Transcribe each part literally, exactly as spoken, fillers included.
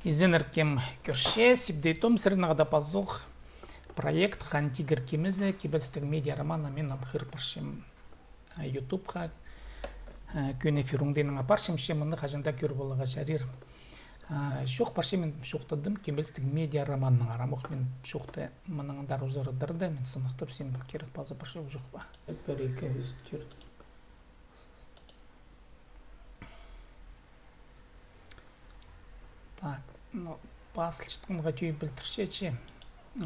Изеннер, кем кӧрче, Сибдей Том, сірернең хада пазох проект «Хан Тигір кимезі» кибелістіг медиа романы мин ам хығыр парчам, а, ютубха, а, кӧні эфир оңдайынаң апарчам, че мыны хаҷан даа кӧр поларға чарир. А, чоох парча, мин чоохтадым кибелістіг медиа романнаңар, амох мин чоохты мынаңар узарадырда, мин сыныхтапчам, кирек паза парча, чох па? Пір-ікі ӱстӱр. Так, ну, пазылчатханға тӧӧй пілдірче чи,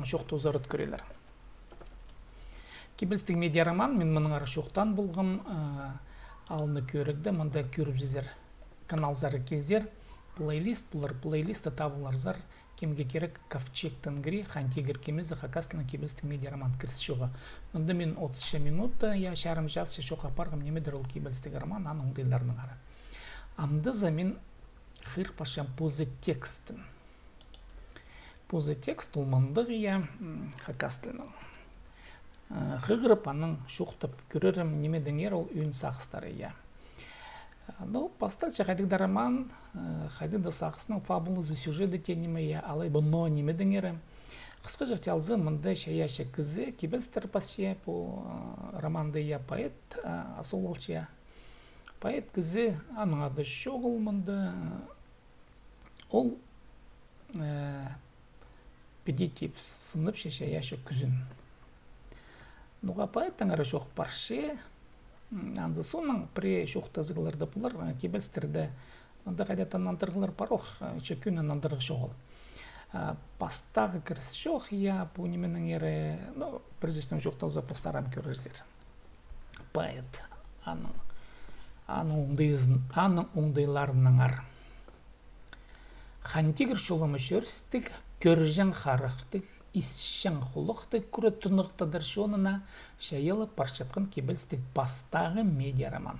чоохты узарат кӧрелер. Кибелістіг медиа роман, мин мынаңар чоохтаан полғам, а, алны кӧрігде, мында кӧрібізер, каналзар килзер, плейлист полар, плейлистті табыларзар, кемге кирек, «Ковчег Тенгри», «Хан Тигір кимезі», хакас тілінең кибелістіг медиа роман кіріс чоғы. Мында мин отыс минута, я, чарым часча чоох апарғам, нимедір ол кибелістіг роман, аның оңдайларынаңар. Амды за мин хығыр парчам позы текстін. Позы текст ол мындағ, я, м, хакас тілінең. Э, хығырып, анаң чоохтап кӧрерім, нимедеңер ол ӧӧн сағыстары, я. Э, ну, пасталча хайдағ даа роман, э, хайдағ даа сағыстың фабулазы, сюжеті теен ниме, я, алай ба, но нимедеңер. Хысхаҷахти алза, мында чайаачы кізі кибелістер пасча пу, э, романда, я, поэт, э, азылча. Поэт кізі, аның ады чоғыл мында, ол, э, піди тіп сынапча чайаачы кӱзін. Ноға поэттеңер чоох парча, м, анзы соонаң пірее чоохтазығлар даа полар, э, кибелістерде. Мында хайди-да нандырығлар пар ох, э, че кӧні нандырығ чоғыл. Э, пастағы кіріс чоох, я, пу нименеңер, ну, пір сӧснең чоохтаза, постарың кӧрерзер. Поэт, аның, аның оңдайзын, аның оңдайларынаңар. Хан Тигір чолымы чӧрістіг, кӧрҷең харахтығ, исчең хулахтығ кӱре тынағ тадар чонына чайалып парчатхан кибелістіг пастағы медиа роман.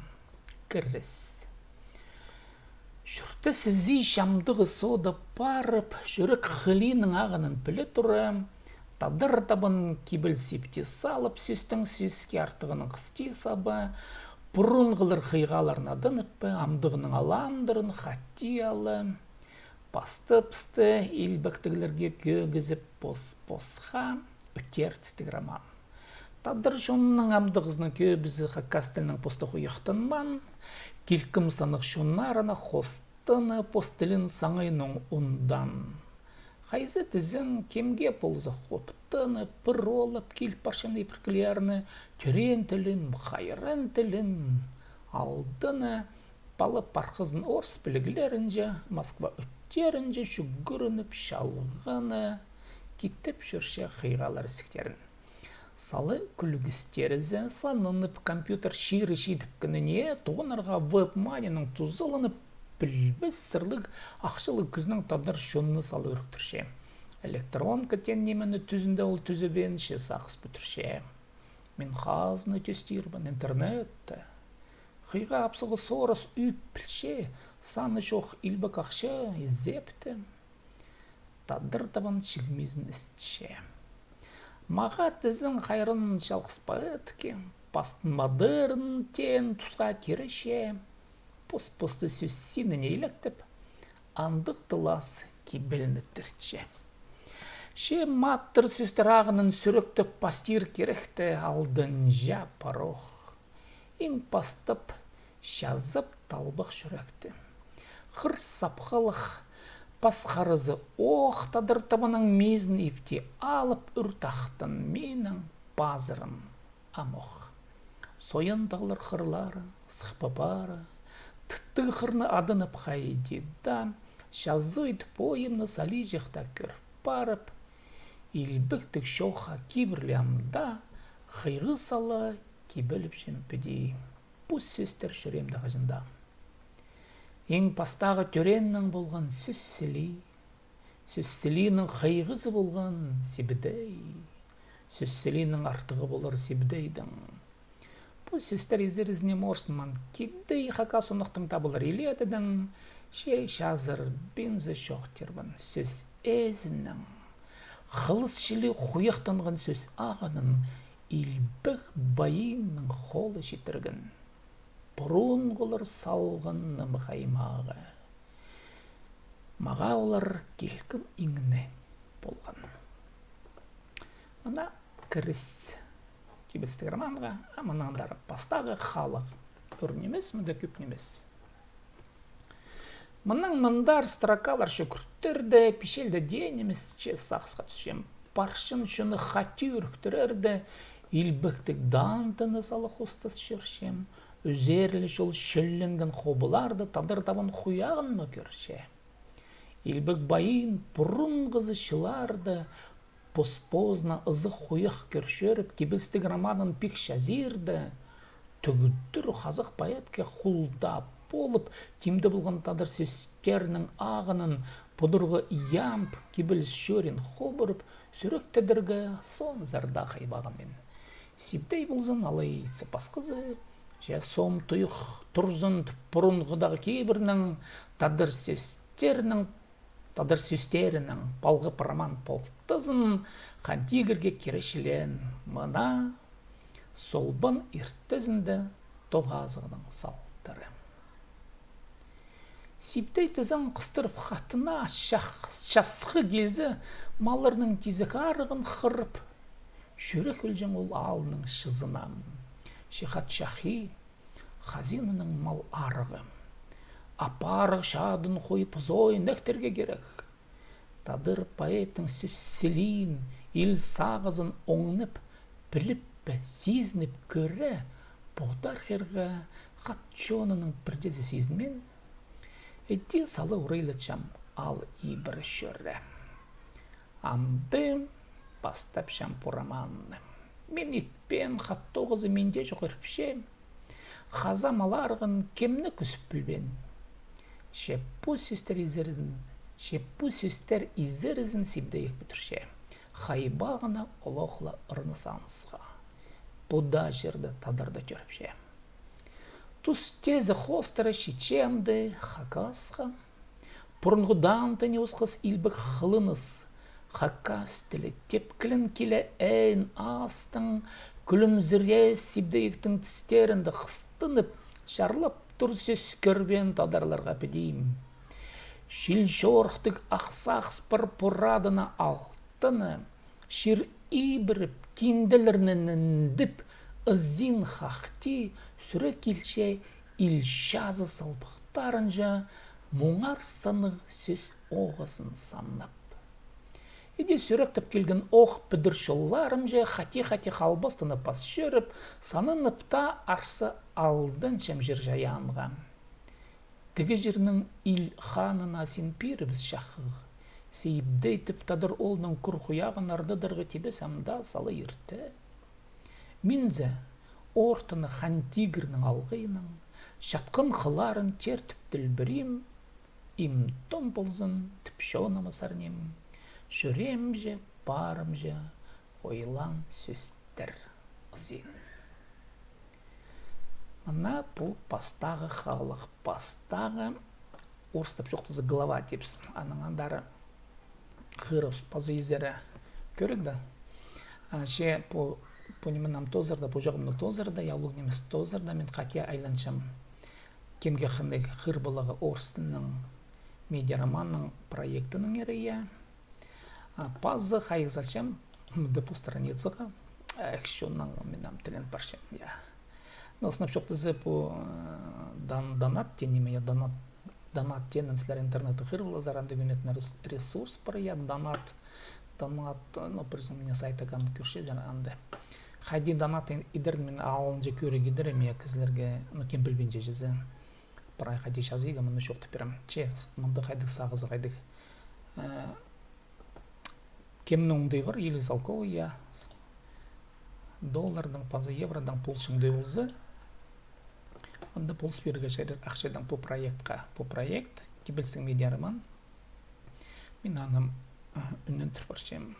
Кіріс. Чуртас ізі чамдығы соода парып, чӱрек хылиинаң ағынын піле тура, Тадар Табан кибеліс ипти салып, сӧстең сӧске артығынаң хысти саба, пурунғылар хыйғаларын адынып, амдығының аламдарын хати ала. Пасты-пасты илбектіглерге кӧгізіп, пос-посха ӱтерістіг роман. Тадар чонының амдығызының кӧбізі хакас тілінең постых уйахтанмаан, килкім саннығ чоннарына хостыны пос тілін саңайнаң ундаан. Хайзы тізең, кемге полза хоптыны, пір олап кил парчаны, пір кілерні, тӧреен тілім, хайран тілім, алдына пала пархазын орыс піліглерінҷе, Москва ӱттерінҷе чӱгӱрініп, чалғына китіп чӧрче хыйғалар сіктерін. Сала кӱлгістерізі сананып, компьютер чирі чидіпкеніне тоғынарға веб-манинаң тузаланып, пілбес сырлығ ахчалығ кӱзнең тадар чонны сала ӱріктірче. Электронка теен нимені тӱзінде ол тӱзебеенче сағыс пӱдірче. Мин хазна тӧстирбін интернетте. Хыйға апсығыс орыс ӱп пілче, саны чох илбек ахча изепте. Тадар Табан чигмизін ісче. Мағаа тізең хайран чалғыс поэтке, пастын модерн теен тусха кирече, пос-посты сӧс синіне илектеп, андағ тылас кибелінеттірче. Че маттыр сӧстер ағынын сӱректеп пастир киректі алдынҷа парох. Иң пастап чазап талбах чӱректі. Хыр сапхалах пас харызы ох Тадар Табанның мизін ипти алып, ӱр тахтан минің пазырым амох. Соян тағлар хырлары, сыхпа пары, тыттығ хырны адынып хайди даа, чазыт пойымны салиҷахта кӧр парып, илбектіг чоохха кибірлем даа, хыйғы сала кибеліпчем піди. Пу сӧстер чӱреемде хаҷан даа. Иң пастағы тӧрееннең полған сӧс сілии, сӧс сілиинің хыйғызы полған Сибдей, сӧс сілиинің артығы полар Сибдейдең. Пу сӧстер изерізіне морсынман кидей хакас омнахтың табылар илеедең, че чазырбинза чоохтирбын сӧс ээзінең. Хылыс чіли хуйахтанған сӧс ағынын илбек пайиинің холы читірген. Пурунғылар салған нымах аймағы. Мағаа олар килкім иң не полған. Мына кіріс кибелістіг романға, а мынаң андар пастағы халых. Ӱр нимес, мында кӧп нимес. Мынаң мындар строкалар чӱгӱртерде, пичелде дее нимес, че сағысха тӱсчем. Парчын чонны хати ӱріктірерде, илбектіг Дантені сала хостас чӧрчем. Ӱзерлі чол чӧлленген хобыларда тадар табан хуяғын ма кӧрче. Илбек пайын пурунғызы чыларда, пос-позына ызых хуях кӧр чӧріп, кибелістіг романын пик чазирда, тӧгдір хазах поэтке хулдап полып, тимде полған тадар сӧстернің ағынын пудурғы ямб кибеліс чӧрин хобырып, сӱректедерге соонзар даа хайбағым мин. Сибдей ползын алай цепасхызы, че сом туйых турзын пурунғыдағы кибірнің, тадар сӧстернің, тадар сӧстерінің палғып роман полтызын Хан Тигірге кире чілеен мына Солбан иртезінде тоғазығның салтары. Сибдей тізең хыстырып хатына, часхы килзе, малларның тизек арығын хырып, чӱрек ӧлҷең ол аалның чызына. Че хат чахи, хазинаның мал арығы. Апарығ чадын хой позой нехтерге кирек. Тадар поэттің сӧс сілиин, ил сағызын оңнап, піліп пе, сизініп кӧре, Подар хирге хат чонының пірдеезі сизінмин, іди сала урайлатчам ал ибіре чӧре. Амды пастапчам пу романны. Мин итпеен, хат тоғызы минде чох иртче. Хаза мал арығын кем не кӱзіп пілбеен. Че пу сӧстер изерізін, че пу сӧстер изерізін Сибдей ӧк пӱдірче. Хайбағына олох ла Ренессансха. Пу даа чирде тадар даа тӧріпче. Тус тезе хоостыра читче амды хакасха. Пурунғы Дантені осхас илбек хылыныс. Хакас тілі тепкілін киле ээн астың, кӱлімзіре Сибдей ӧктің тістерінде хыстынып, чарлап тур сӧс кӧрбеен тадарларға піди. Чил чорыхтығ ах сағыс пар пу радына алтыны, чир ибіріп, кинделернең індіп, ызын хахти, сӱре килче ил чазы салбыхтарынҷа, муңар санығ сӧс оғазын санап. Іди сӱректеп килген ох пӱдір чолларымҷа хати-хати халбастыны пас чӧріп, сананып та арса алданчам чир-чайаанға. Тігі чирнің ил ханына син пирібіс чахығ. Сибдей тіп тадар оолның кӱр хуяғын ардыдарға тибес ам даа сала ирте. Мин зе ортаны Хан Тигірнің алғыйнаң, чатхан хыларын тертіп тілбірим, им-том ползын тіп чоныма сарним, чӱреемҷе, парымҷа, ойлаан сӧстер ызын. Мына пу пастағы халых, пастағы, орыстап чоохтаза, глава тибіс. Анаң андары хығырыбыс паза изере кӧрігде. А, че пу, пу ниме ам тоозарда, пу чоғымны тоозарда, я улуғ нимес тоозарда, мин хати айланчам кемге хынығ хығырбаларға орыс тілінең медиароманның проектінеңер, я. А, паза хайығ салчам, мында пу страницаға, эх, чоннаң мин ам тілен парчам, я. Но сынап чоохтаза, пу, э, дан-, донат теен ниме, я, донат, донат теенін сірер интернетте хығырып алзар, анда кӧнетін рес-, ресурс пар, я, донат, донат, ну, призом мына сайтта кӧрчезер анда. Хайди донат идерін мин алынҷа кӧріг идерем, я, кізілерге, ну, кем пілбинче чізе. Прай хайди чазиға, мыны чоохтап пирем. Че, мында хайдағ сағызы хайдағ. Э, кемнің оңдайы пар, илиг салковый, я, доллардаң паза евродаң полыс оңдай полза, анда полыс пирерге чарир ахчадаң пу проектха. Пу проект, кибелістіг медиароман. Мин аны, а, ӱннендір парчам.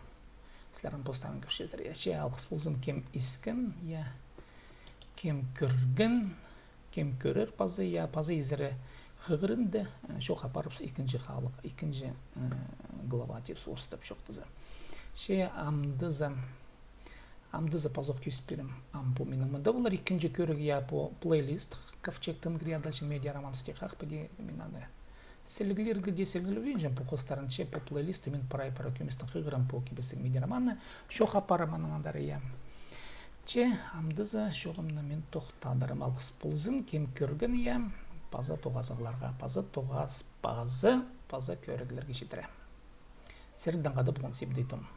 Сірер ам постарың кӧрчезер, я. Че, алғыс ползын, кем искен, я, кем кӧрген, кем кӧрер паза, я, паза изере хығырында, э, чоох апарыбыс ікінҷі халых, ікінҷі, э, глава тибіс орыстап чоохтаза. Че амды за, амды за пазох кӧзіт пирем. Ам пу минің мында полар ікінҷі кӧріг, я, пу плейлист «Ковчег Тенгри», а дальше «Медиароман в стихах», піди мин аны Сіліглерге дее сіліглебинчем, пу хостарынча, пу плейлистті мин прай-прай кӧместең хығырам, пу кибістіг мини-романны, чоох апарам аның андар, я. Че, амды за чооғымны мин тохтадырым. Алғыс ползын, кем кӧрген, я, паза тоғазығларға, паза тоғас, паза, паза кӧріглерге читіре. Сірердең хада полған Сибдей Том.